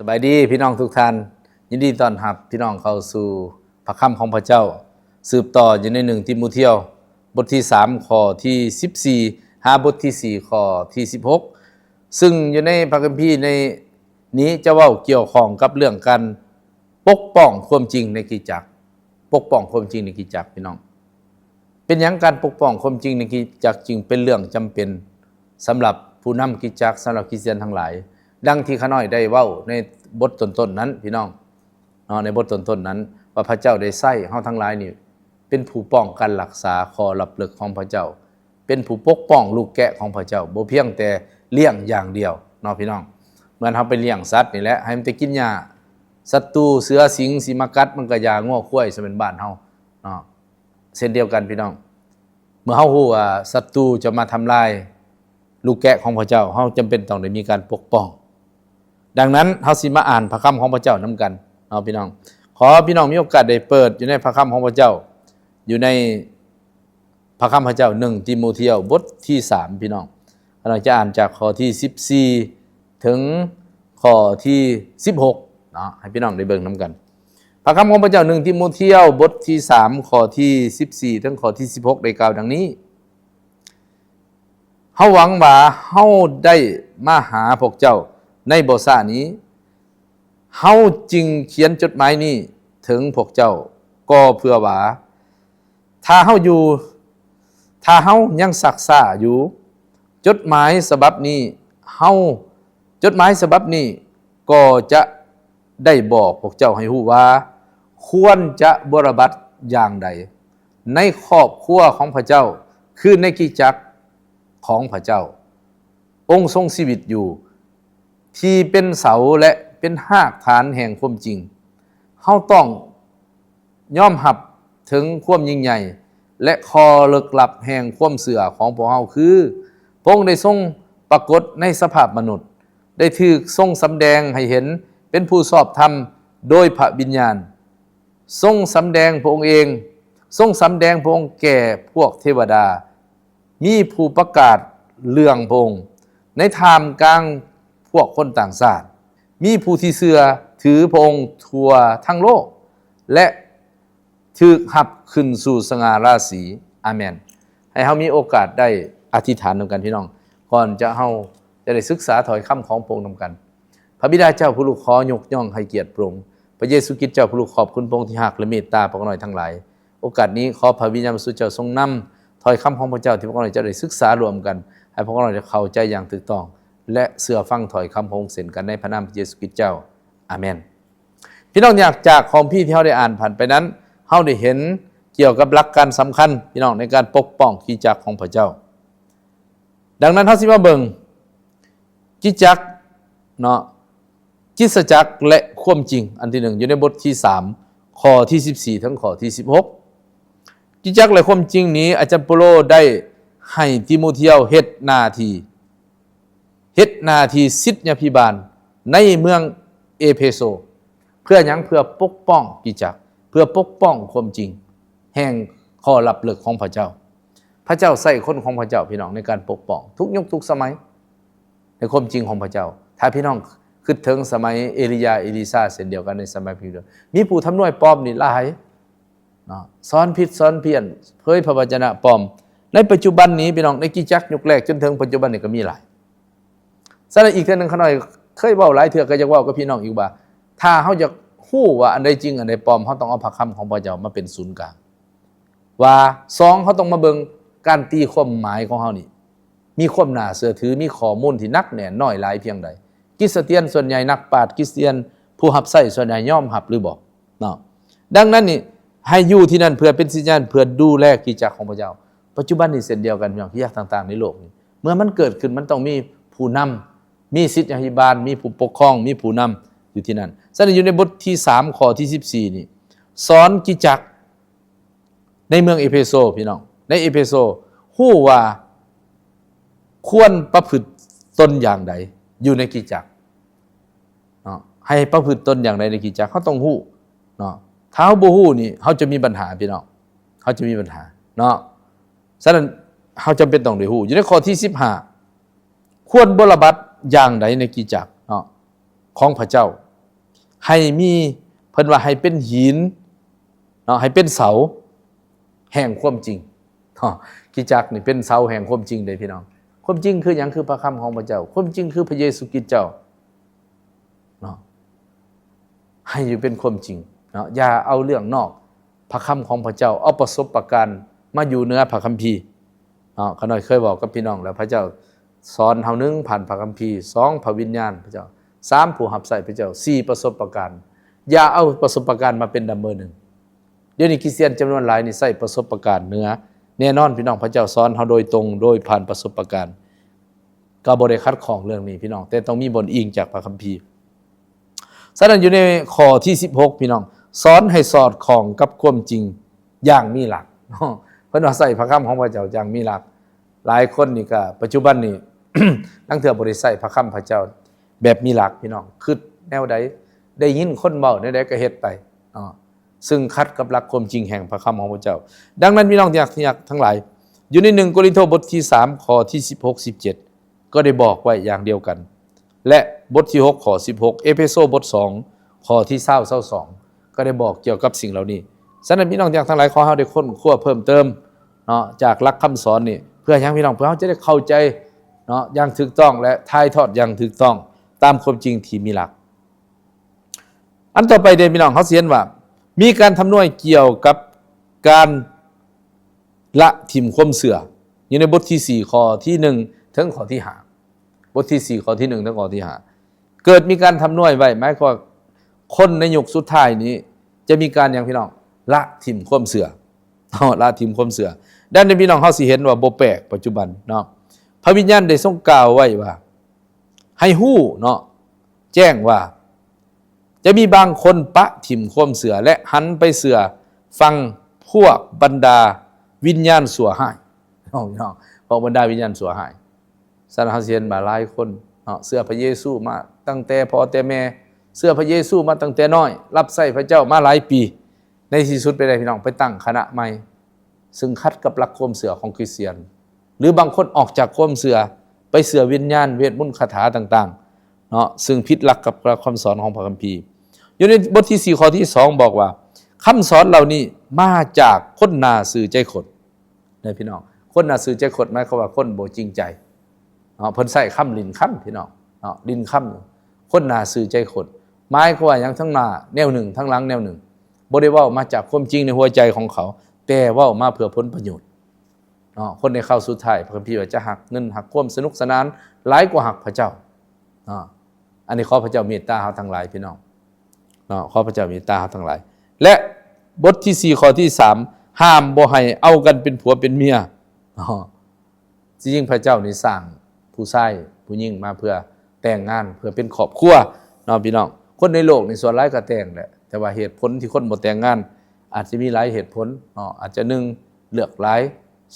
ສະບາຍດີພີ່ນ້ອງທຸກທ່ານ, ຍິນດີຕ້ອນຮັບພີ່ນ້ອງເຂົ້າສູ່ພະຄຳຂອງພະເຈົ້າ, ສືບຕໍ່ຢູ່ໃນໜຶ່ງຕີໂມທຽວ ບົດທີສາມ ຂໍ້ທີສິບສີ່ ຫາບົດທີສີ່ ຂໍ້ທີສິບຫົກ ຊຶ່ງຢູ່ໃນພະຄຳພີໃນນີ້ຈະເວົ້າກ່ຽວຂ້ອງກັບເລື່ອງການປົກປ້ອງຄວາມຈິງໃນຄຣິສຕະຈັກ, ປົກປ້ອງຄວາມຈິງໃນຄຣິສຕະຈັກ ພີ່ນ້ອງ. ເປັນຫຍັງການປົກປ້ອງຄວາມຈິງໃນຄຣິສຕະຈັກຈຶ່ງເປັນເລື່ອງຈຳເປັນສຳລັບຜູ້ນຳຄຣິສຕະຈັກ, ສຳລັບຄຣິສຕຽນທັງຫຼາຍ? ດັ່ງທີ່ຂ້ານ້ອຍໄດ້ເວົ້າໃນບົດຕົ້ນໆນັ້ນ ພີ່ນ້ອງເນາະ, ໃນບົດຕົ້ນໆນັ້ນ ວ່າພະເຈົ້າໄດ້ໃຊ້ເຮົາທັງຫຼາຍນີ້ເປັນຜູ້ປ້ອງກັນຮັກສາຂໍ້ລັບເລິກຂອງພະເຈົ້າ, ເປັນຜູ້ປົກປ້ອງລູກແກະຂອງພະເຈົ້າ, ບໍ່ພຽງແຕ່ລ້ຽງຢ່າງດຽວເນາະ ພີ່ນ້ອງ. ເໝືອນເຮົາໄປລ້ຽງສັດນີ້ແຫຼະ, ໃຫ້ມັນແຕ່ກິນຫຍ້າ, ສັດຕູເສືອສິງຊິມາກັດມັນກໍຢ່າ, ງົວຄວາຍຊະແມ່ນບ້ານເຮົາເນາະ. ເຊັ່ນດຽວກັນພີ່ນ້ອງ, ເມື່ອເຮົາຮູ້ວ່າສັດຕູຈະມາທຳລາຍລູກແກະຂອງພະເຈົ້າ, ເຮົາຈຳເປັນຕ້ອງໄດ້ມີການປົກປ້ອງ. ດັ່ງນັ້ນ ເຮົາຊິມາອ່ານພະຄຳຂອງພະເຈົ້ານຳກັນເນາະ ພີ່ນ້ອງ. ຂໍພີ່ນ້ອງມີໂອກາດໄດ້ເປີດຢູ່ໃນພະຄຳຂອງພະເຈົ້າ, ຢູ່ໃນພະຄຳພະເຈົ້າ ໜຶ່ງຕີໂມທຽວ ບົດທີສາມ ພີ່ນ້ອງ. ຂ້ານ້ອຍຈະອ່ານຈາກຂໍ້ທີສິບສີ່ ເຖິງຂໍ້ທີສິບຫົກເນາະ, ໃຫ້ພີ່ນ້ອງໄດ້ເບິ່ງນຳກັນ. ພະຄຳຂອງພະເຈົ້າ ໜຶ່ງຕີໂມທຽວ ບົດທີສາມ ຂໍ້ທີສິບສີ່ ເຖິງຂໍ້ທີສິບຫົກ ໄດ້ກ່າວດັ່ງນີ້: ເຮົາຫວັງວ່າເຮົາໄດ້ມາຫາພວກເຈົ້າໃນບໍ່ຊ້ານີ້, ເຮົາຈຶ່ງຂຽນຈົດໝາຍນີ້ເຖິງພວກເຈົ້າ ກໍເພື່ອວ່າ ຖ້າເຮົາຢູ່, ຖ້າເຮົາຍັງຊັກຊ້າຢູ່, ຈົດໝາຍສະບັບນີ້, ເຮົາ, ຈົດໝາຍສະບັບນີ້ກໍຈະໄດ້ບອກພວກເຈົ້າໃຫ້ຮູ້ວ່າ ຄວນຈະບົວລະບັດຢ່າງໃດໃນຄອບຄົວຂອງພະເຈົ້າ, ຄືໃນຄຣິສຕະຈັກຂອງພະເຈົ້າ. ອົງຊົງຊີວິດຢູ່, ທີ່ເປັນເສົາ ແລະ ເປັນຮາກຖານແຫ່ງຄວາມຈິງ. ເຮົາຕ້ອງຍອມຮັບເຖິງຄວາມຍິ່ງໃຫຍ່ ແລະ ຂໍ້ເລິກລັບແຫ່ງຄວາມເຊື່ອຂອງພວກເຮົາ, ຄື ພະອົງໄດ້ຊົງປາກົດໃນສະພາບມະນຸດ, ໄດ້ຖືກຊົງສຳແດງໃຫ້ເຫັນເປັນຜູ້ຊອບທຳໂດຍພະວິນຍານ, ຊົງສຳແດງພະອົງເອງ, ຊົງສຳແດງພະອົງແກ່ພວກເທວະດາ, ມີຜູ້ປະກາດເລື່ອງພະອົງໃນທ່າມກາງພວກຄົນຕ່າງຊາດ, ມີຜູ້ທີ່ເຊື່ອຖືພະອົງທົ່ວທັງໂລກ ແລະ ຖືກຮັບຂຶ້ນສູ່ສະຫງ່າລາສີ. ອາເມນ. ໃຫ້ເຮົາມີໂອກາດໄດ້ອະທິຖານນຳກັນ ພີ່ນ້ອງ, ກ່ອນຈະເຮົາຈະໄດ້ສຶກສາຖ້ອຍຄຳຂອງພະອົງນຳກັນ. ພະບິດາເຈົ້າຜູ້ລູກຂໍຍົກຍ້ອງໃຫ້ກຽດພະອົງ. ພະເຢຊູຄຣິດເຈົ້າຜູ້ລູກຂອບຄຸນ, ພະອົງທີ່ຮັກ ແລະ ເມດຕາພວກນ້ອຍທັງຫຼາຍ. ໂອກາດນີ້ ຂໍພະວິນຍານບໍລິສຸດເຈົ້າຊົງນຳຖ້ອຍຄຳຂອງພະເຈົ້າທີ່ພວກນ້ອຍຈະໄດ້ສຶກສາຮ່ວມກັນ, ໃຫ້ພວກນ້ອຍໄດ້ເຂົ້າໃຈຢ່າງຖືກຕ້ອງ ແລະ ເຊື່ອຟັງຖ້ອຍຄຳຂອງພະອົງເຊັ່ນກັນ, ໃນພະນາມພະເຢຊູຄຣິດເຈົ້າ. ອາເມນ. ພີ່ນ້ອງ, ຈາກຄຳພີທີ່ເຮົາໄດ້ອ່ານຜ່ານໄປນັ້ນ, ເຮົາໄດ້ເຫັນກ່ຽວກັບຫຼັກການສຳຄັນ, ພີ່ນ້ອງ, ໃນການປົກປ້ອງຄຣິສຕະຈັກຂອງພະເຈົ້າ. ດັ່ງນັ້ນ ເຮົາຊິມາເບິ່ງ ຄຣິສຕະຈັກເນາະ, ຄຣິສຕະຈັກ ແລະ ຄວາມຈິງ ອັນທີໜຶ່ງ ຢູ່ໃນບົດທີສາມ ຂໍ້ທີສິບສີ່ ເຖິງຂໍ້ທີສິບຫົກ. ຄຣິສຕະຈັກ ແລະ ຄວາມຈິງນີ້ ອາຈານເປົາໂລໄດ້ໃຫ້ຕີໂມທຽວເຮັດໜ້າທີ່, ເຮັດໜ້າທີ່ສິດຍາພິບານໃນເມືອງເອເພໂຊ. ເພື່ອຫຍັງ? ເພື່ອປົກປ້ອງຄຣິສຕະຈັກ, ເພື່ອປົກປ້ອງຄວາມຈິງແຫ່ງຂໍ້ລັບເລິກຂອງພະເຈົ້າ. ພະເຈົ້າໃຊ້ຄົນຂອງພະເຈົ້າ, ພີ່ນ້ອງ, ໃນການປົກປ້ອງທຸກຍຸກທຸກສະໄໝໃນຄວາມຈິງຂອງພະເຈົ້າ. ຖ້າພີ່ນ້ອງຄິດເຖິງສະໄໝເອລີຢາ, ເອລີຊາ ເຊັ່ນດຽວກັນໃນສະໄໝພະເຈົ້າ, ມີຜູ້ທຳນວາຍປອມນີ້ຫຼາຍເນາະ, ສອນຜິດສອນພຽນ, ເຜີຍພະວະຈະນະປອມ. ໃນປັດຈຸບັນນີ້, ພີ່ນ້ອງ, ໃນຄຣິສຕະຈັກຍຸກແລກຈົນເຖິງປັດຈຸບັນນີ້ກໍມີຫຼາຍ. ສະນັ້ນ ອີກເທື່ອໜຶ່ງ, ຂ້ານ້ອຍເຄີຍເວົ້າຫຼາຍເທື່ອ, ກໍຢາກເວົ້າກັບພີ່ນ້ອງອີກວ່າ ຖ້າເຮົາຢາກຮູ້ວ່າອັນໃດຈິງ ອັນໃດປອມ, ເຮົາຕ້ອງເອົາພະຄຳຂອງພະເຈົ້າມາເປັນສູນກາງ. ວ່າ ສອງ ເຮົາຕ້ອງມາເບິ່ງການຕີຄວາມໝາຍຂອງເຮົານີ້ ມີຄວາມໜ້າເຊື່ອຖື, ມີຂໍ້ມູນທີ່ໜັກແໜ້ນນ້ອຍຫຼາຍພຽງໃດ. ຄຣິສຕຽນສ່ວນໃຫຍ່, ນັກປາດຄຣິສຕຽນ, ຜູ້ຮັບໃຊ້ສ່ວນໃຫຍ່ຍອມຮັບຫຼືບໍ່ເນາະ? ດັ່ງນັ້ນນີ້, ໃຫ້ຢູ່ທີ່ນັ້ນເພື່ອເປັນສິດຍານ, ເພື່ອດູແລຄຣິສຕະຈັກຂອງພະເຈົ້າ. ປັດຈຸບັນນີ້ເຊັ່ນດຽວກັນ, ພີ່ນ້ອງ, ຄຣິສຕະຈັກຕ່າງໆໃນໂລກນີ້, ເມື່ອມັນເກີດຂຶ້ນ, ມັນຕ້ອງມີຜູ້ນຳ, ມີສິດຍາພິບານ, ມີຜູ້ປົກຄອງ, ມີຜູ້ນຳຢູ່ທີ່ນັ້ນ. ສະນັ້ນ ຢູ່ໃນບົດທີສາມ ຂໍ້ທີສິບສີ່ນີ້ ສອນຄຣິສຕະຈັກ ໃນເມືອງເອເພໂຊ, ພີ່ນ້ອງ, ໃນເອເພໂຊ ຮູ້ວ່າຄວນປະພຶດຕົນຢ່າງໃດຢູ່ໃນຄຣິສຕະຈັກເນາະ, ໃຫ້ປະພຶດຕົນຢ່າງໃດໃນຄຣິສຕະຈັກ, ເຮົາຕ້ອງຮູ້ເນາະ. ຖ້າເຮົາບໍ່ຮູ້ນີ້, ເຮົາຈະມີບັນຫາ, ພີ່ນ້ອງ, ເຮົາຈະມີບັນຫາເນາະ. ສະນັ້ນ ເຮົາຈຳເປັນຕ້ອງໄດ້ຮູ້. ຢູ່ໃນຂໍ້ທີສິບຫ້າ ຄວນບົວລະບັດຢ່າງໃດໃນຄຣິສຕະຈັກເນາະ ຂອງພະເຈົ້າ, ໃຫ້ມີ ເພິ່ນວ່າໃຫ້ເປັນຫີນເນາະ ໃຫ້ເປັນເສົາແຫ່ງຄວາມຈິງເນາະ. ຄຣິສຕະຈັກນີ້ເປັນເສົາແຫ່ງຄວາມຈິງເດ້ພີ່ນ້ອງ. ຄວາມຈິງຄືຫຍັງ? ຄືພະຄຳຂອງພະເຈົ້າ. ຄວາມຈິງຄືພະເຢຊູຄຣິສເຈົ້າເນາະ. ໃຫ້ຢູ່ເປັນຄວາມຈິງເນາະ. ຢ່າເອົາເລື່ອງນອກ ພະຄຳຂອງພະເຈົ້າ, ເອົາປະສົບປະການມາຢູ່ເໜືອພະຄຳພີເນາະ. ຂ້ານ້ອຍເຄີຍເວົ້າກັບພີ່ນ້ອງແລ້ວ, ພະເຈົ້າສອນເຮົາ ໜຶ່ງ ຜ່ານພະຄຳພີ, ສອງ ພະວິນຍານພະເຈົ້າ, ສາມ ຜູ້ຮັບໃຊ້ພະເຈົ້າ, ສີ່ ປະສົບປະການ. ຢ່າເອົາປະສົບປະການມາເປັນດັບເບີໜຶ່ງ. ດຽວນີ້ຄຣິສຕຽນຈຳນວນຫຼາຍນີ້ໃຊ້ປະສົບປະການເໜືອ. ແນ່ນອນພີ່ນ້ອງ, ພະເຈົ້າສອນເຮົາໂດຍຕົງ ໂດຍຜ່ານປະສົບປະການ. ກໍບໍ່ໄດ້ຂັດຂ້ອງເລື່ອງນີ້ພີ່ນ້ອງ, ແຕ່ຕ້ອງມີບ່ອນອີງຈາກພະຄຳພີ. ສະນັ້ນຢູ່ໃນຂໍ້ທີສິບຫົກ ພີ່ນ້ອງ, ສອນໃຫ້ສອດຄ່ອງກັບຄວາມຈິງຢ່າງມີຫຼັກເນາະ. ເພິ່ນວ່າໃຊ້ພະຄຳຂອງພະເຈົ້າຢ່າງມີຫຼັກ. ຫຼາຍຄົນນີ້ກໍປັດຈຸບັນນີ້ ລາງເທື່ອບໍ່ໄດ້ໃຊ້ພະຄຳພະເຈົ້າແບບມີຫຼັກພີ່ນ້ອງ. ຄິດແນວໃດ, ໄດ້ຍິນຄົນເວົ້າແນວໃດກໍເຮັດໄປເນາະ. ຊຶ່ງຂັດກັບຫຼັກຄວາມຈິງແຫ່ງພະຄຳຂອງພະເຈົ້າ. ດັ່ງນັ້ນ ພີ່ນ້ອງທີ່ຮັກທັງຫຼາຍ, ຢູ່ໃນໜຶ່ງໂກລິນໂທບົດທີສາມ ຂໍ້ທີສິບຫົກ ສິບເຈັດ ກໍໄດ້ບອກໄວ້ຢ່າງດຽວກັນ ແລະ ບົດທີຫົກ ຂໍ້ສິບຫົກ, ເອເຟໂຊບົດສອງ ຂໍ້ທີຊາວ ຊາວສອງ ກໍໄດ້ບອກກ່ຽວກັບສິ່ງເຫຼົ່ານີ້. ສະນັ້ນ ພີ່ນ້ອງທີ່ຮັກທັງຫຼາຍ, ຂໍເຮົາໄດ້ຄົ້ນຄວ້າເພີ່ມເຕີມເນາະ ຈາກຫຼັກຄຳສອນນີ້. ເພື່ອຫຍັງ ພີ່ນ້ອງ? ເພື່ອເຮົາຈະໄດ້ເຂົ້າໃຈເນາະ ຢ່າງຖືກຕ້ອງ ແລະ ຖ່າຍທອດຢ່າງຖືກຕ້ອງຕາມຄວາມຈິງທີ່ມີຫຼັກ. ອັນຕໍ່ໄປເດ້ພີ່ນ້ອງ, ເຮົາຊິເຫັນວ່າມີການທຳນວຍກ່ຽວກັບການລະຖິ້ມຄວາມເຊື່ອ ຢູ່ໃນບົດທີສີ່ ຂໍ້ທີໜຶ່ງ ເຖິງຂໍ້ທີຫ້າ. ບົດທີສີ່ ຂໍ້ທີໜຶ່ງ ເຖິງຂໍ້ທີຫ້າ ເກີດມີການທຳນວຍໄວ້, ໝາຍຄວາມວ່າຄົນໃນຍຸກສຸດທ້າຍນີ້ຈະມີການຫຍັງ ພີ່ນ້ອງ? ລະຖິ້ມຄວາມເຊື່ອເນາະ, ລະຖິ້ມຄວາມເຊື່ອ. ດັ່ງນັ້ນ ພີ່ນ້ອງ, ເຮົາຊິເຫັນວ່າບໍ່ແປກປັດຈຸບັນເນາະ, ພະວິນຍານໄດ້ຊົງກ່າວໄວ້ວ່າ ໃຫ້ຮູ້ເນາະ ແຈ້ງວ່າ ຈະມີບາງຄົນປະຖິ້ມຄວາມເຊື່ອ ແລະ ຫັນໄປເຊື່ອຟັງພວກບັນດາວິນຍານຊົ່ວຮ້າຍເນາະ ພີ່ນ້ອງ, ພວກບັນດາວິນຍານຊົ່ວຮ້າຍ. ສະນັ້ນ ເຮົາຊິເຫັນວ່າຫຼາຍຄົນເນາະ ເຊື່ອພະເຢຊູມາຕັ້ງແຕ່ພໍ່ແຕ່ແມ່, ເຊື່ອພະເຢຊູມາຕັ້ງແຕ່ນ້ອຍ, ຮັບໃຊ້ພະເຈົ້າມາຫຼາຍປີ, ໃນທີ່ສຸດໄປໄດ້ ພີ່ນ້ອງ, ໄປຕັ້ງຄະນະໃໝ່ ຊຶ່ງຂັດກັບຫຼັກຄວາມເຊື່ອຂອງຄຣິສຕຽນ, ຫຼື ບາງຄົນອອກຈາກຄວາມເຊື່ອໄປເຊື່ອວິນຍານ, ເວດມົນ, ຄາຖາຕ່າງໆເນາະ, ຊຶ່ງຜິດຫຼັກກັບຫຼັກຄຳສອນຂອງພະຄຳພີ. ຢູ່ໃນບົດທີສີ່ ຂໍ້ທີສອງ ບອກວ່າ ຄຳສອນເຫຼົ່ານີ້ມາຈາກຄົນໜ້າຊື່ໃຈຄົດ. ເດີພີ່ນ້ອງ, ຄົນໜ້າຊື່ໃຈຄົດ ໝາຍຄວາມວ່າຄົນບໍ່ຈິງໃຈເນາະ, ເພິ່ນໃຊ້ຄຳຫຼິ້ນຄຳ ພີ່ນ້ອງເນາະ, ຫຼິ້ນຄຳ. ຄົນໜ້າຊື່ໃຈຄົດ ໝາຍຄວາມວ່າຫຍັງ? ທາງໜ້າແນວໜຶ່ງ, ທາງຫຼັງແນວໜຶ່ງ. ບໍ່ໄດ້ເວົ້າມາຈາກຄວາມຈິງໃນຫົວໃຈຂອງເຂົາ, ແຕ່ເວົ້າມາເພື່ອຜົນປະໂຫຍດເນາະ. ຄົນໃນຄາວສຸດທ້າຍ ພະຄຳພີວ່າຈະຮັກເງິນ, ຮັກຄວາມສະໜຸກສະໜານ ຫຼາຍກວ່າຮັກພະເຈົ້າເນາະ. ອັນນີ້ຂໍພະເຈົ້າເມດຕາເຮົາທັງຫຼາຍ ພີ່ນ້ອງເນາະ, ຂໍພະເຈົ້າເມດຕາເຮົາທັງຫຼາຍ. ແລະ ບົດທີສີ່ ຂໍ້ທີສາມ ຫ້າມບໍ່ໃຫ້ເອົາກັນເປັນຜົວເປັນເມຍເນາະ. ທີ່ຈິງພະເຈົ້ານີ້ສ້າງຜູ້ຊາຍຜູ້ຍິງມາເພື່ອແຕ່ງງານ, ເພື່ອເປັນຄອບຄົວເນາະ ພີ່ນ້ອງ. ຄົນໃນໂລກນີ້ສ່ວນຫຼາຍກໍແຕ່ງແຫຼະ, ແຕ່ວ່າເຫດຜົນທີ່ຄົນບໍ່ແຕ່ງງານ ອາດຈະມີຫຼາຍເຫດຜົນເນາະ. ອາດຈະ ໜຶ່ງ ເລືອກຫຼາຍ,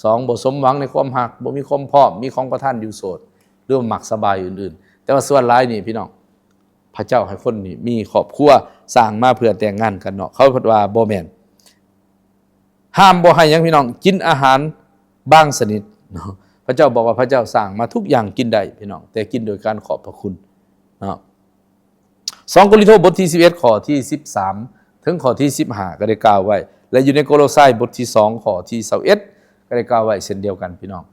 ສອງ ບໍ່ສົມຫວັງໃນຄວາມຮັກ, ບໍ່ມີຄວາມພ້ອມ, ມີຂອງປະທານຢູ່ໂສດ ຫຼືວ່າມັກສະບາຍອື່ນໆ. ແຕ່ວ່າສ່ວນຫຼາຍນີ້ ພີ່ນ້ອງ, ພະເຈົ້າໃຫ້ຄົນນີ້ມີຄອບຄົວ, ສ້າງມາເພື່ອແຕ່ງງານກັນເນາະ. ເຂົາເພິ່ນວ່າບໍ່ແມ່ນ. ຫ້າມບໍ່ໃຫ້ຫຍັງ ພີ່ນ້ອງ? ກິນອາຫານບາງຊະນິດເນາະ. ພະເຈົ້າບອກວ່າພະເຈົ້າສ້າງມາທຸກຢ່າງກິນໄດ້ ພີ່ນ້ອງ, ແຕ່ກິນໂດຍການຂອບພະຄຸນເນາະ. ສອງໂກລິນໂທບົດທີສິບເອັດ ຂໍ້ທີສິບສາມ ເຖິງຂໍ້ທີສິບຫ້າ ກໍໄດ້ກ່າວໄວ້, ແລະ ຢູ່ໃນໂກໂລຊາຍບົດທີສອງ ຂໍ້ທີຊາວເອັດ ກໍໄດ້ກ່າວໄວ້ເຊັ່ນດຽວກັນ ພີ່ນ້ອງ.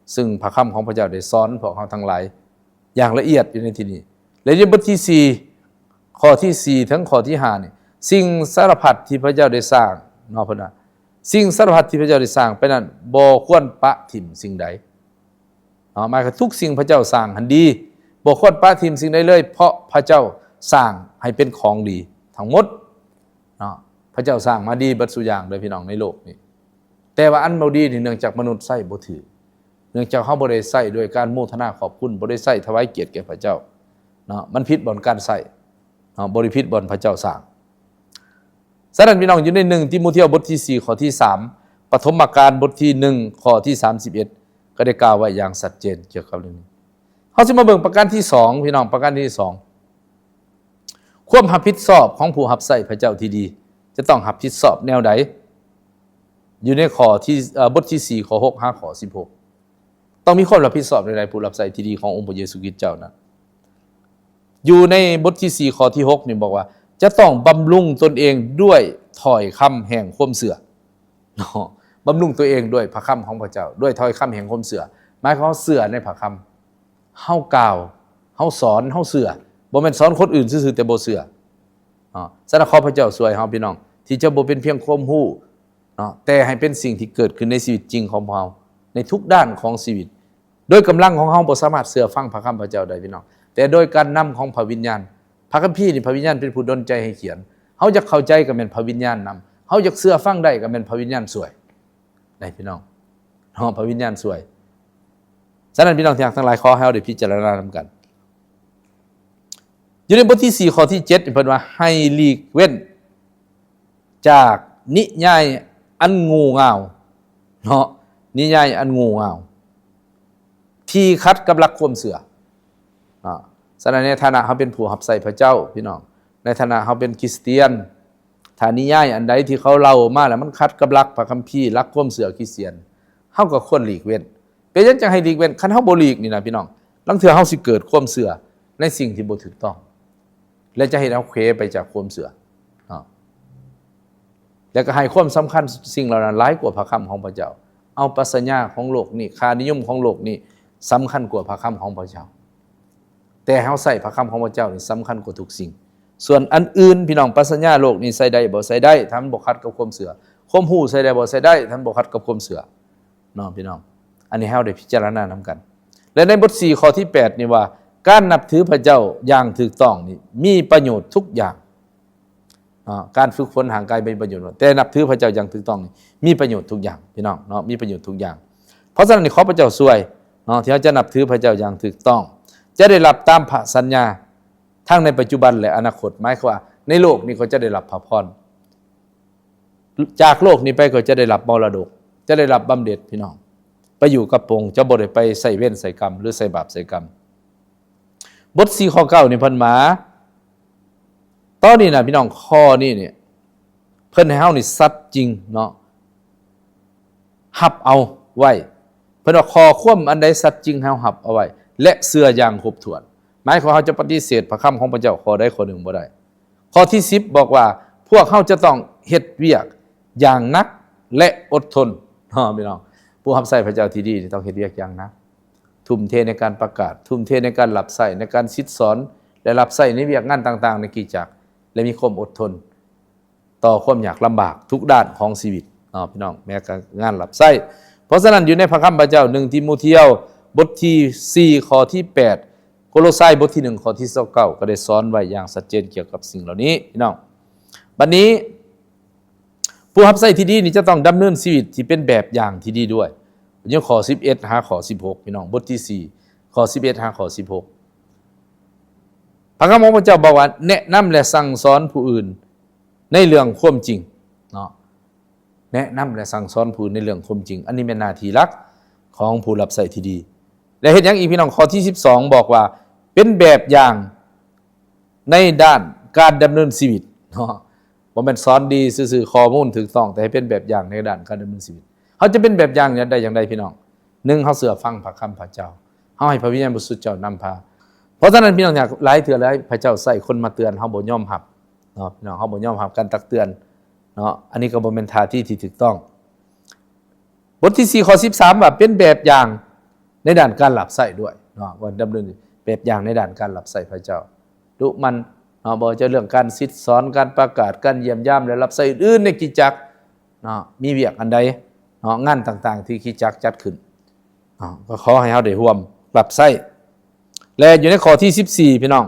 ຊຶ່ງພະຄຳຂອງພະເຈົ້າໄດ້ສອນພວກເຮົາທັງຫຼາຍ ຢ່າງລະອຽດຢູ່ໃນທີ່ນີ້. ແລະ ຢູ່ບົດທີສີ່ ຂໍ້ທີສີ່ ເຖິງຂໍ້ທີຫ້ານີ້, ສິ່ງສາລະພັດທີ່ພະເຈົ້າໄດ້ສ້າງເນາະ, ເພິ່ນວ່າ ສິ່ງສາລະພັດທີ່ພະເຈົ້າໄດ້ສ້າງໄປນັ້ນ ບໍ່ຄວນປະຖິ້ມສິ່ງໃດເນາະ. ໝາຍຄວາມວ່າທຸກສິ່ງພະເຈົ້າສ້າງຫັ້ນດີ, ບໍ່ຄວນປະຖິ້ມສິ່ງໃດເລີຍ, ເພາະພະເຈົ້າສ້າງໃຫ້ເປັນຂອງດີທັງໝົດເນາະ. ພະເຈົ້າສ້າງມາດີເບິດສູ່ຢ່າງເດີ ພີ່ນ້ອງ, ໃນໂລກນີ້. ແຕ່ວ່າອັນບໍ່ດີນີ້ ເນື່ອງຈາກມະນຸດໃຊ້ບໍ່ຖືກ, ເນື່ອງຈາກເຮົາບໍ່ໄດ້ໃຊ້ດ້ວຍການໂມທະນາຂອບຄຸນ, ບໍ່ໄດ້ໃຊ້ຖວາຍກຽດແກ່ພະເຈົ້າເນາະ, ມັນຜິດບ່ອນການໃຊ້ເນາະ, ບໍ່ໄດ້ຜິດບ່ອນພະເຈົ້າສ້າງ. ສະນັ້ນ ພີ່ນ້ອງ, ຢູ່ໃນໜຶ່ງຕີໂມທຽວບົດທີສີ່ ຂໍ້ທີສາມ, ປະຖົມມະການບົດທີໜຶ່ງ ຂໍ້ທີສາມສິບເອັດ ກໍໄດ້ກ່າວໄວ້ຢ່າງຊັດເຈນກ່ຽວກັບເລື່ອງນີ້. ເຮົາຊິມາເບິ່ງປະການທີສອງ ພີ່ນ້ອງ, ປະການທີສອງ ຄວາມຮັບຜິດຊອບຂອງຜູ້ຮັບໃຊ້ພະເຈົ້າທີ່ດີ ຈະຕ້ອງຮັບຜິດຊອບແນວໃດ? ຢູ່ໃນຂໍ້ທີ່ ເອີ ບົດທີສີ່ ຂໍ້ຫົກ ຫາຂໍ້ສິບຫົກ ຕ້ອງມີຄວາມຮັບຜິດຊອບແນວໃດ? ຜູ້ຮັບໃຊ້ທີ່ດີຂອງອົງພະເຢຊູຄຣິສເຈົ້ານັ້ນ ຢູ່ໃນບົດທີສີ່ ຂໍ້ທີຫົກນີ້ບອກວ່າ ຈະຕ້ອງບຳລຸງຕົນເອງດ້ວຍຖ້ອຍຄຳແຫ່ງຄວາມເຊື່ອເນາະ, ບຳລຸງຕົວເອງດ້ວຍພະຄຳຂອງພະເຈົ້າ, ດ້ວຍຖ້ອຍຄຳແຫ່ງຄວາມເຊື່ອ. ໝາຍຄວາມວ່າເຊື່ອໃນພະຄຳ. ເຮົາກ່າວ, ເຮົາສອນ, ເຮົາເຊື່ອ, ບໍ່ແມ່ນສອນຄົນອື່ນຊື່ໆແຕ່ບໍ່ເຊື່ອເນາະ. ສະນັ້ນ ຂໍພະເຈົ້າຊ່ວຍເຮົາ ພີ່ນ້ອງ, ທີ່ຈະບໍ່ເປັນພຽງຄວາມຮູ້ເນາະ, ແຕ່ໃຫ້ເປັນສິ່ງທີ່ເກີດຂຶ້ນໃນຊີວິດຈິງຂອງພວກເຮົາ, ໃນທຸກດ້ານຂອງຊີວິດ. ໂດຍກຳລັງຂອງເຮົາບໍ່ສາມາດເຊື່ອຟັງພະຄຳພະເຈົ້າໄດ້ ພີ່ນ້ອງ, ແຕ່ໂດຍການນຳຂອງພະວິນຍານ, ພະຄຳພີນີ້ ພະວິນຍານເປັນຜູ້ດົນໃຈໃຫ້ຂຽນ. ເຮົາຢາກເຂົ້າໃຈກໍແມ່ນພະວິນຍານນຳ, ເຮົາຢາກເຊື່ອຟັງໄດ້ກໍແມ່ນພະວິນຍານຊ່ວຍ. ໄດ້ ພີ່ນ້ອງເນາະ, ພະວິນຍານຊ່ວຍ. ສະນັ້ນ ພີ່ນ້ອງທີ່ຮັກທັງຫຼາຍ, ຂໍໃຫ້ເຮົາໄດ້ພິຈາລະນານຳກັນ. ຢູ່ໃນບົດທີສີ່ ຂໍ້ທີເຈັດ ນີ້ເພິ່ນວ່າ ໃຫ້ຫຼີກເວັ້ນຈາກນິຍາຍອັນໂງ່ເຫງົາເນາະ, ນິຍາຍອັນໂງ່ເຫງົາ ທີ່ຂັດກັບຫຼັກຄວາມເຊື່ອເນາະ. ສະນັ້ນ ໃນຖານະເຮົາເປັນຜູ້ຮັບໃຊ້ພະເຈົ້າ ພີ່ນ້ອງ, ໃນຖານະເຮົາເປັນຄຣິສຕຽນ, ຖ້ານິຍາຍອັນໃດທີ່ເຂົາເລົ່າມາແລ້ວມັນຂັດກັບຫຼັກພະຄຳພີ, ຫຼັກຄວາມເຊື່ອຄຣິສຕຽນ, ເຮົາກໍຄວນຫຼີກເວັ້ນ. ເປັນຫຍັງຈັ່ງໃຫ້ຫຼີກເວັ້ນ? ຄັນເຮົາບໍ່ຫຼີກນີ້ນະ ພີ່ນ້ອງ, ລາງເທື່ອເຮົາຊິເກີດຄວາມເຊື່ອໃນສິ່ງທີ່ບໍ່ຖືກຕ້ອງ ແລະ ຈະເຮັດໃຫ້ເຮົາເຂວໄປຈາກຄວາມເຊື່ອເນາະ. ແລະ ກໍໃຫ້ຄວາມສຳຄັນສິ່ງເຫຼົ່ານັ້ນຫຼາຍກວ່າພະຄຳຂອງພະເຈົ້າ, ເອົາປັດຊະຍາຂອງໂລກນີ້, ຄ່ານິຍົມຂອງໂລກນີ້ ສຳຄັນກວ່າພະຄຳຂອງພະເຈົ້າ. ແຕ່ເຮົາໃຊ້ພະຄຳຂອງພະເຈົ້ານີ້ສຳຄັນກວ່າທຸກສິ່ງ. ສ່ວນອັນອື່ນ ພີ່ນ້ອງ, ປັດຊະຍາໂລກນີ້ໃຊ້ໄດ້ບໍ່? ໃຊ້ໄດ້, ຖ້າມັນບໍ່ຂັດກັບຄວາມເຊື່ອ. ຄວາມຮູ້ໃຊ້ໄດ້ບໍ່? ໃຊ້ໄດ້, ຖ້າມັນບໍ່ຂັດກັບຄວາມເຊື່ອເນາະ ພີ່ນ້ອງ. ອັນນີ້ເຮົາໄດ້ພິຈາລະນານຳກັນ. ແລະ ໃນບົດສີ່ ຂໍ້ທີແປດ ນີ້ວ່າ ການນັບຖືພະເຈົ້າຢ່າງຖືກຕ້ອງນີ້ມີປະໂຫຍດທຸກຢ່າງເນາະ. ການຝຶກຝົນຮ່າງກາຍມີປະໂຫຍດ, ແຕ່ນັບຖືພະເຈົ້າຢ່າງຖືກຕ້ອງນີ້ມີປະໂຫຍດທຸກຢ່າງ ພີ່ນ້ອງເນາະ, ມີປະໂຫຍດທຸກຢ່າງ. ເພາະສະນັ້ນ ຂໍພະເຈົ້າຊ່ວຍເນາະ, ທີ່ເຮົາຈະນັບຖືພະເຈົ້າຢ່າງຖືກຕ້ອງ, ຈະໄດ້ຮັບຕາມພະສັນຍາ ທັງໃນປັດຈຸບັນ ແລະ ອະນາຄົດ. ໝາຍຄວາມວ່າໃນໂລກນີ້ກໍຈະໄດ້ຮັບພະພອນ, ຈາກໂລກນີ້ໄປກໍຈະໄດ້ຮັບມໍລະດົກ, ຈະໄດ້ຮັບບຳເດັດ ພີ່ນ້ອງ, ໄປຢູ່ກັບພະອົງ, ຈະບໍ່ໄດ້ໄປໃຊ້ເວນໃຊ້ກຳ ຫຼື ໃສ່ບາບໃສ່ກຳ. ບົດສີ່ ຂໍ້ເກົ້າ ນີ້ເພິ່ນວ່າ ຕອນນີ້ນະ ພີ່ນ້ອງ, ຂໍ້ນີ້ນີ້ ເພິ່ນໃຫ້ເຮົານີ້ສັດຈິງເນາະ, ຮັບເອົາໄວ້. ເພິ່ນວ່າ ຂໍ້ຄວາມອັນໃດສັດຈິງ ໃຫ້ເຮົາຮັບເອົາໄວ້ ແລະ ເຊື່ອຢ່າງຄົບຖ້ວນ. ໝາຍຄວາມວ່າເຮົາຈະປະຕິເສດພະຄຳຂອງພະເຈົ້າຂໍ້ໃດຂໍ້ໜຶ່ງບໍ່ໄດ້. ຂໍ້ທີສິບ ບອກວ່າ ພວກເຮົາຈະຕ້ອງເຮັດວຽກຢ່າງໜັກ ແລະ ອົດທົນເນາະ ພີ່ນ້ອງ. ຜູ້ຮັບໃຊ້ພະເຈົ້າທີ່ດີນີ້ຕ້ອງເຮັດວຽກຢ່າງໜັກ, ທຸ່ມເທໃນການປະກາດ, ທຸ່ມເທໃນການຮັບໃຊ້, ໃນການສິດສອນ ແລະ ຮັບໃຊ້ໃນວຽກງານຕ່າງໆໃນຄຣິສຕະຈັກ ແລະ ມີຄວາມອົດທົນຕໍ່ຄວາມຍາກລຳບາກທຸກດ້ານຂອງຊີວິດເນາະ ພີ່ນ້ອງ, ແມ້ກະງານຮັບໃຊ້. ເພາະສະນັ້ນ ຢູ່ໃນພະຄຳພະເຈົ້າ ໜຶ່ງ ຕີໂມທຽວ ບົດທີສີ່ ຂໍ້ທີແປດ, ໂກໂລໄຊ ບົດທີໜຶ່ງ ຂໍ້ທີຊາວເກົ້າ ກໍໄດ້ສອນໄວ້ຢ່າງຊັດເຈນກ່ຽວກັບສິ່ງເຫຼົ່ານີ້ ພີ່ນ້ອງ. ບັດນີ້ ຜູ້ຮັບໃຊ້ທີ່ດີນີ້ຈະຕ້ອງດຳເນີນຊີວິດທີ່ເປັນແບບຢ່າງທີ່ດີດ້ວຍ. ຢູ່ຂໍ້ສິບເອັດຫາຂໍ້ສິບຫົກ ພີ່ນ້ອງ, ບົດທີສີ່ ຂໍ້ສິບເອັດຫາຂໍ້ສິບຫົກ. ພະຄຳຂອງພະເຈົ້າບອກວ່າ ແນະນຳ ແລະ ສັ່ງສອນຜູ້ອື່ນໃນເລື່ອງຄວາມຈິງເນາະ, ແນະນຳ ແລະ ສັ່ງສອນຜູ້ອື່ນໃນເລື່ອງຄວາມຈິງ. ອັນນີ້ແມ່ນໜ້າທີ່ຫຼັກຂອງຜູ້ຮັບໃຊ້ທີ່ດີ. ແລະ ເຮັດຫຍັງອີກ ພີ່ນ້ອງ? ຂໍ້ທີສິບສອງ ບອກວ່າ ເປັນແບບຢ່າງໃນດ້ານການດຳເນີນຊີວິດເນາະ. ບໍ່ແມ່ນສອນດີຊື່ໆ ຂໍ້ມູນຖືກຕ້ອງ, ແຕ່ໃຫ້ເປັນແບບຢ່າງໃນດ້ານການດຳເນີນຊີວິດ. ເຮົາຈະເປັນແບບຢ່າງໄດ້ຢ່າງໃດ ພີ່ນ້ອງ? ໜຶ່ງ ເຮົາເຊື່ອຟັງພະຄຳພະເຈົ້າ, ເຮົາໃຫ້ພະວິນຍານບໍລິສຸດເຈົ້ານຳພາ. ເພາະສະນັ້ນ ພີ່ນ້ອງ, ຫຼາຍເທື່ອຫຼາຍພະເຈົ້າໃຊ້ຄົນມາເຕືອນ, ເຮົາບໍ່ຍອມຮັບເນາະ ພີ່ນ້ອງ, ເຮົາບໍ່ຍອມຮັບການຕັກເຕືອນເນາະ. ອັນນີ້ກໍບໍ່ແມ່ນທ່າທີທີ່ຖືກຕ້ອງ. ບົດທີສີ່ ຂໍ້ສິບສາມ ວ່າເປັນແບບຢ່າງໃນດ້ານການຮັບໃຊ້ດ້ວຍເນາະ, ວ່າດຳເນີນແບບຢ່າງໃນດ້ານການຮັບໃຊ້ພະເຈົ້າ. ດຸໝັ່ນເນາະ, ບໍ່ວ່າຈະເລື່ອງການສິດສອນ, ການປະກາດ, ການຢ້ຽມຢາມ ແລະ ຮັບໃຊ້ອື່ນໆໃນຄຣິສຕະຈັກເນາະ. ມີວຽກອັນໃດເນາະ, ງານຕ່າງໆທີ່ຄຣິສຕະຈັກຈັດຂຶ້ນເນາະ, ກໍຂໍໃຫ້ເຮົາໄດ້ຮ່ວມຮັບໃຊ້. ແລະ ຢູ່ໃນຂໍ້ທີສິບສີ່ ພີ່ນ້ອງ,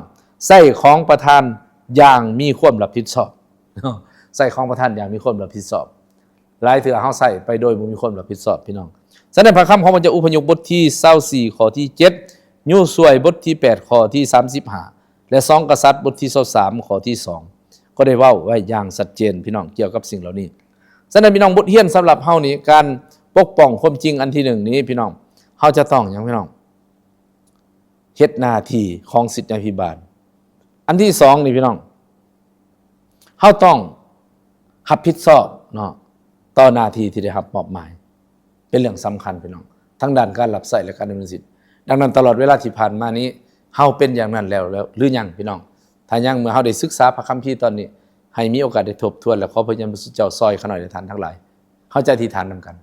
ໃຊ້ຂອງປະທານຢ່າງມີຄວາມຮັບຜິດຊອບເນາະ, ໃຊ້ຂອງປະທານຢ່າງມີຄວາມຮັບຜິດຊອບ. ຫຼາຍເທື່ອເຮົາໃຊ້ໄປໂດຍບໍ່ມີຄວາມຮັບຜິດຊອບ ພີ່ນ້ອງ. ສະນັ້ນ ພະຄຳຂອງພະເຈົ້າ ອົບພະຍົບ ບົດທີຊາວສີ່ ຂໍ້ທີເຈັດ, ໂຍຊວຍ ບົດທີແປດ ຂໍ້ທີສາມສິບຫ້າ ແລະ ສອງ ກະສັດ ບົດທີຊາວສາມ ຂໍ້ທີສອງ ກໍໄດ້ເວົ້າໄວ້ຢ່າງຊັດເຈນ ພີ່ນ້ອງ, ກ່ຽວກັບສິ່ງເຫຼົ່ານີ້. ສະນັ້ນ ພີ່ນ້ອງ, ບົດຮຽນສຳລັບເຮົານີ້, ການປົກປ້ອງຄວາມຈິງອັນທີໜຶ່ງນີ້ ພີ່ນ້ອງ, ເຮົາຈະຕ້ອງຫຍັງ ພີ່ນ້ອງ? ເຮັດໜ້າທີ່ຂອງສິດຍາພິບານ. ອັນທີສອງນີ້ ພີ່ນ້ອງ, ເຮົາຕ້ອງຮັບຜິດຊອບເນາະ ຕໍ່ໜ້າທີ່ທີ່ໄດ້ຮັບມອບໝາຍ, ເປັນເລື່ອງສຳຄັນ ພີ່ນ້ອງ, ທັງດ້ານການຮັບໃຊ້ ແລະ ການດຳເນີນຊີວິດ. ດັ່ງນັ້ນ ຕະຫຼອດເວລາທີ່ຜ່ານມານີ້ ເຮົາເປັນຢ່າງນັ້ນແລ້ວ ແລ້ວ ຫຼື ຍັງ ພີ່ນ້ອງ? ຖ້າຍັງ ເມື່ອເຮົາໄດ້ສຶກສາພະຄຳພີຕອນນີ້ ໃຫ້ມີໂອກາດໄດ້ທົບທວນ ແລະ ຂໍພະວິນຍານບໍລິສຸດເຈົ້າຊ່ອຍຂ້ານ້ອຍ ແລະ ທ່ານທັງຫຼາຍ. ເຮົາຈະອະທິຖານນຳກັນ.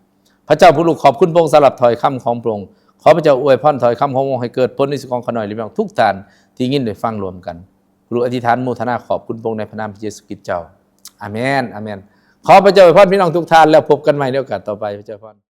ພະເຈົ້າຜູ້ລູກຂອບຄຸນພະອົງສຳລັບຖ້ອຍຄຳຂອງພະອົງ. ຂໍພະເຈົ້າອວຍພອນຖ້ອຍຄຳຂອງພະອົງໃຫ້ເກີດຜົນໃນຊີວິດຂອງຂ້ານ້ອຍ ແລະ ພີ່ນ້ອງທຸກທ່ານທີ່ຍິນໄດ້ຟັງລວມກັນ. ລູກອະທິຖານໂມທະນາຂອບຄຸນພະອົງໃນພະນາມພະເຢຊູຄຣິດເຈົ້າ. ອາເມນ, ອາເມນ. ຂໍພະເຈົ້າອວຍພອນພີ່ນ້ອງທຸກທ່ານ ແລ້ວພົບກັນໃໝ່ໃນໂອກາດຕໍ່ໄປ. ພະເຈົ້າອວຍພອນ.